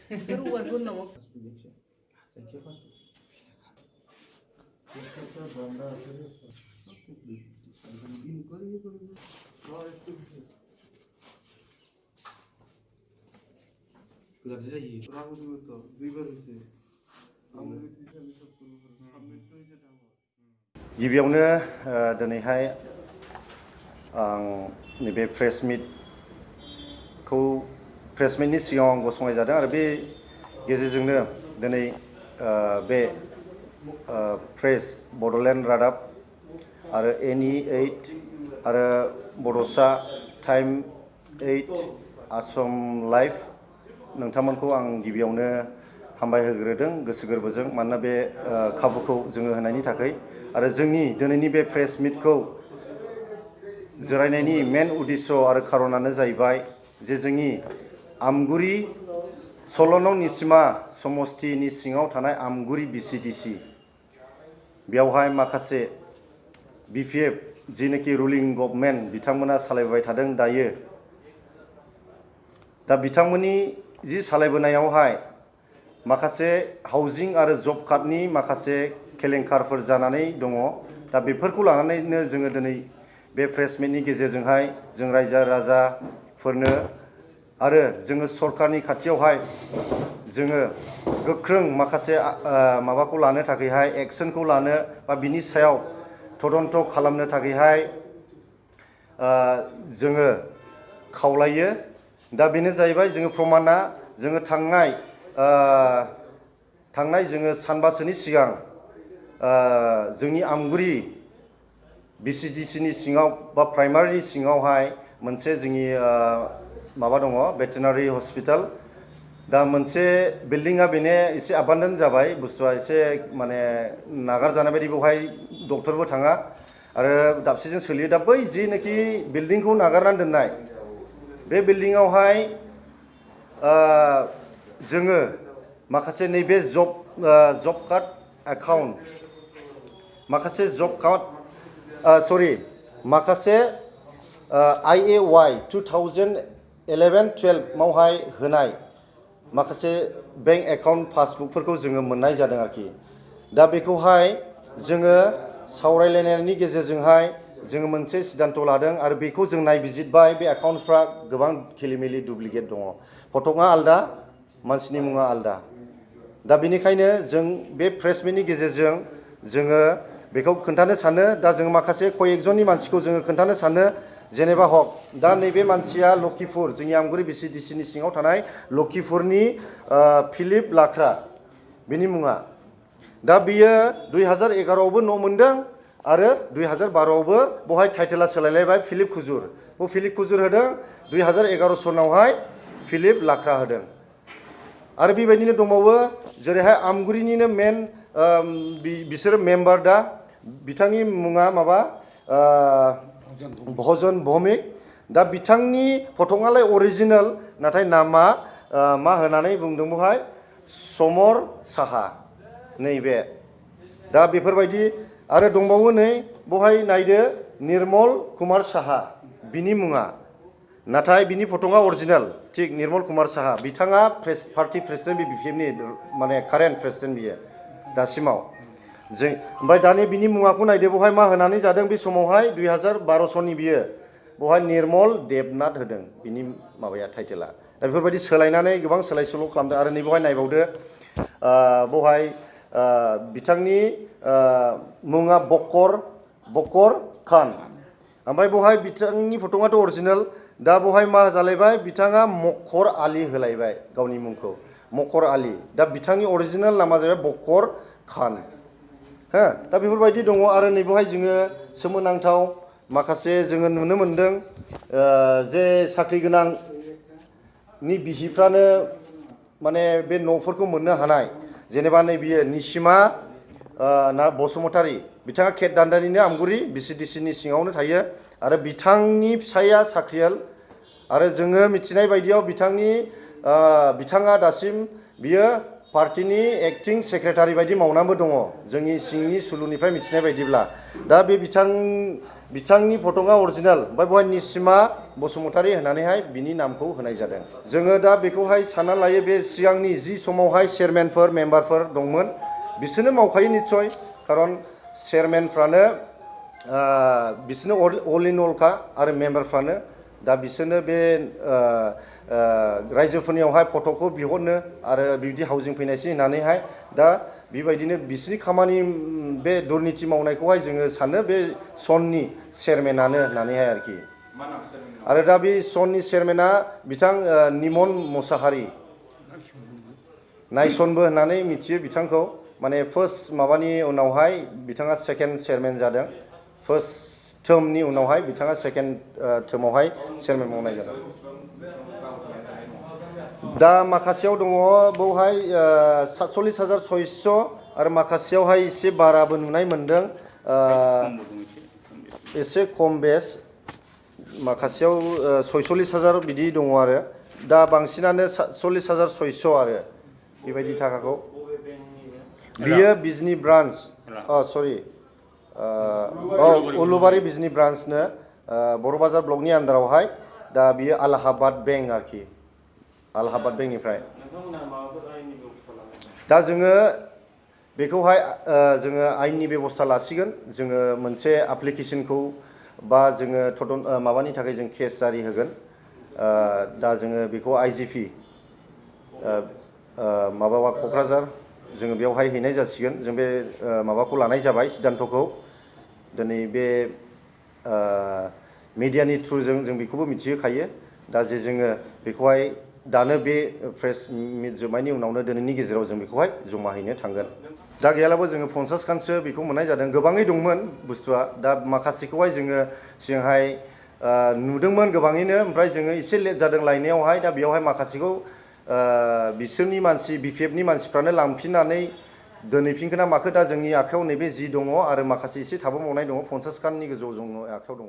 Seru kan pun nama. गिबियावनो दिनैहाय आं नैबे प्रेस मिटनि सिगाङाव आं गसंनाय जादों आरो बे गेजेरजोंनो दिनै बे प्रेस बड'लेण्ड रादाब आरो NE8 आरो बड'सा टाइम 8 आसाम लाइभ नोंथांमोनखौ आं गिबियावनो हामबाय होग्रोदों गोसो गोरबोजों मानोना बे खाबुखौ जोङो होनायनि थाखाय आरो जोंनि दिनैनि बे प्रेस मिटखौ जिरायनायनि मेन उद्देश्य आरो खारनानो जाहैबाय जे जोंनि आमगुरि 16 नं निसिमा समस्तिनि सिङाव थानाय आमगुरि BCDC बेवहाय माखासे BPF जिनोखि रुलिं गभर्नमेन्ट बिथांमोना सालायबाय थादों दायो दा बिथांमोननि जि सालायबोनायावहाय माखासे हाउजिं आरो जब कार्डनि माखासे केलेंकारफोर जानानै दङ दा बेफोरखौ लानानैनो जोङो दिनै बे प्रेस मिटनि गेजेरजोंहाय जों रायजो राजाफोरनो आरो जोङो सरकारनि खाथियावहाय जोङो गोख्रों माखासे माबाखौ लानो थाखायहाय एक्सनखौ लानो बा बिनि सायाव तदन्त खालामनो थाखायहाय जोङो खावलायो दा बेनो जाहैबाय जोङो प्रमाना जोङो थांनाय जोङो सानबासोनि सिगां जोंनि आमगुरि BCDCनि सिङाव बा प्राइमारिनि सिङावहाय मोनसे जोंनि माबा दङ भेटेनारि हस्पिटाल दा मोनसे बिल्डिंआ बेनो एसे आबान्डन जाबाय बुस्थुआ एसे माने नागारजानाय बायदि बेवहाय डक्टरबो थाङा आरो दाबसेजों सोलियो दा बै जिनोखि बिल्डिंखौ नागारनानै दोननाय बे बिल्डिंआवहाय जोङो माखासे नैबे जब कार्ड एकाउन्ट माखासे जब कार्ड माखासे IAY 2011-12 मावहाय होनाय माखासे बेंक एकाउन्ट पासबुकफोरखौ जोङो मोननाय जादों आरोखि दा बेखौहाय जोङो सावरायलायनायनि गेजेरजोंहाय जोङो मोनसे सिद्धान्त लादों आरो बेखौ जों नायबिजिरबाय बे एकाउन्टफ्रा गोबां खेलिमेलि डुप्लिकेट दङ फटकआ आलदा मानसिनि मुङा आलदा दा बेनिखायनो जों बे प्रेस मिटनि गेजेरजों जोङो बेखौ खोन्थानो सानो दा जों माखासे कयेकजननि मानसिखौ जोङो खोन्थानो सानो जेनेबा हक दा नैबे मानसिया लखिपुर जोंनि आमगुरि BCDCनि सिङाव थानाय लखिपुरनि फिलिप लाख्रा बिनि मुङा दा बियो 2011आवबो न' मोनदों आरो 2012आवबो बहाय टाइटेला सोलायलायबाय फिलिप खुजुर बे फिलिप खुजुर होदों 2011 सनावहाय फिलिप लाख्रा होदों आरो बेबायदिनो दंबावो जेरैहाय आमगुरिनिनो मेन बिसोरो मेम्बार दा बिथांनि मुङा माबा भजन भौमिक दा बिथांनि फटकआलाय अरिजिनेल नाथाय नामा मा होनानै बुंदों बेवहाय समर साहा नैबे दा बेफोरबायदि आरो दंबावो नै बहाय नायदो निर्मल कुमार साहा बिनि मुङा नाथाय बिनि फटकआ अरिजिनेल थिग निर्मल कुमार साहा बिथाङा पार्टी प्रेसिडेन्ट BPFनि माने कारेन्ट प्रेसिडेन्ट बियो दासिमाव जों ओमफ्राय दानि बिनि मुङाखौ नायदो बहाय मा होनानै जादों बे समावहाय 2012 सननि बियो बहाय निर्मल देबनाथ होदों बिनि माबाया टाइटेला दा बेफोरबायदि सोलायनानै गोबां सोलाय सोल' खालामदों आरो नैबेवहाय नायबावदो बहाय बिथांनि मुङा बकर खान ओमफ्राय बहाय बिथांनि फटकआथ' अरिजिनेल दा बहाय मा जालायबाय बिथाङा मकर आली होलायबाय गावनि मुंखौ मकर आली दा बिथांनि अरिजिनेल नामा जाहैबाय बकर खान हो दा बेफोरबायदि दङ आरो नैबेवहाय जोङो सोमोनांथाव माखासे जोङो नुनो मोनदों जे साख्रि गोनांनि बिहिफ्रानो माने बे न'फोरखौ मोननो हानाय जेनेबा नैबेयो निसिमा बसुमतारी बिथाङा केट दान्दानिनो आमगुरि BCDCनि सिङावनो थायो आरो बिथांनि फिसाया साख्रियाल आरो जोङो मिथिनाय बायदियाव बिथाङा दासिम बियो पार्टीनि एक्टिं सेक्रेटारि बायदि मावनानैबो दङ जोंनि सिंनि सुलुनिफ्राय मिथिनाय बायदिब्ला दा बे बिथांनि फटकआ अरिजिनेल ओमफ्राय बहाय निसिमा बसुमतारी होननानैहाय बिनि नामखौ होनाय जादों। जोङो दा बेखौहाय सानना लायो बे सिगांनि जि समावहाय चेयारमेनफोर मेम्बारफोर दंमोन बिसोरनो मावखायो निस्सय, खारन चेयारमेनफ्रानो बिसोरनो अल इन अलखा आरो मेम्बारफ्रानो दा बिसोरनो बे रायजोफोरनियावहाय फट'खौ बिहरनो आरो बिदि हाउजिं फैनायसै होननानैहाय दा बेबायदिनो बिसोरनि खामानि बे दुर्निति मावनायखौहाय जोङो सानो बे सननि चेयारमेनानो होननानैहाय आरोखि। आरो दा बे सननि चेयारमेना बिथां निमन मोसाहारि, नायसनबो होननानै मिथियो बिथांखौ, माने फार्स्ट माबानि उनावहाय बिथाङा सेकेन्ड चेयारमेन जादों, फार्स्ट टार्मनि उनावहाय बिथाङा सेकेन्ड टार्मावहाय चेयारमेन मावनाय जादों। दा माखासेयाव दङ बेवहाय 47,600 आरो माखासेयावहाय एसे बाराबो नुनाय मोन्दों, एसे खम बेस, माखासेयाव 46,000 बिदि दङ आरो दा बांसिनानो 40,600 आरो बेबायदि थाखाखौ। बियो बिजनि ब्रान्स, सरि उलुबारि बिजनि ब्रान्सनो बर' बाजार ब्लकनि आन्दारावहाय, दा बियो आलाहाबाद बेंक आरोखि, आलाहाबाद बेंकनिफ्राय। दा जोङो बेखौहाय जोङो आयेननि बेबस्था लासिगोन, जोङो मोनसे एप्लिकेसनखौ बा जोङो माबानि थाखाय जों केस जारि होगोन। दा जोङो बेखौ IGP माबावा क'क्राझार जोङो बेवहाय हैनाय जासिगोन। जों बे माबाखौ लानाय जाबाय सिद्धान्तखौ, दिनै बे मिडियानि थ्रुजों जों बेखौबो मिथिहोखायो। दा जे जोङो बेखौहाय दानो बे प्रेस मिट जोबनायनि उनावनो दिनैनि गेजेराव जों बेखौहाय जमा हैनो थांगोन। जा गैयालाबो जोङो 50 खानसो बेखौ मोननाय जादों, गोबाङै दंमोन बुस्थुआ। दा माखासेखौहाय जोङो सिगांहाय नुदोंमोन गोबाङैनो, ओमफ्राय जोङो एसे लेट जादों लायनायावहाय। दा बेयावहाय माखासेखौ बिसोरनि मानसि BPF नि मानसिफ्रानो लांफिननानै दोनहैफिनखोना माखो दा जोंनि आखायाव नैबे जि दङ आरो माखासे एसे थाबोबावनाय दङ, 50 खाननि गोजौआव जोंनि आखायाव दङ।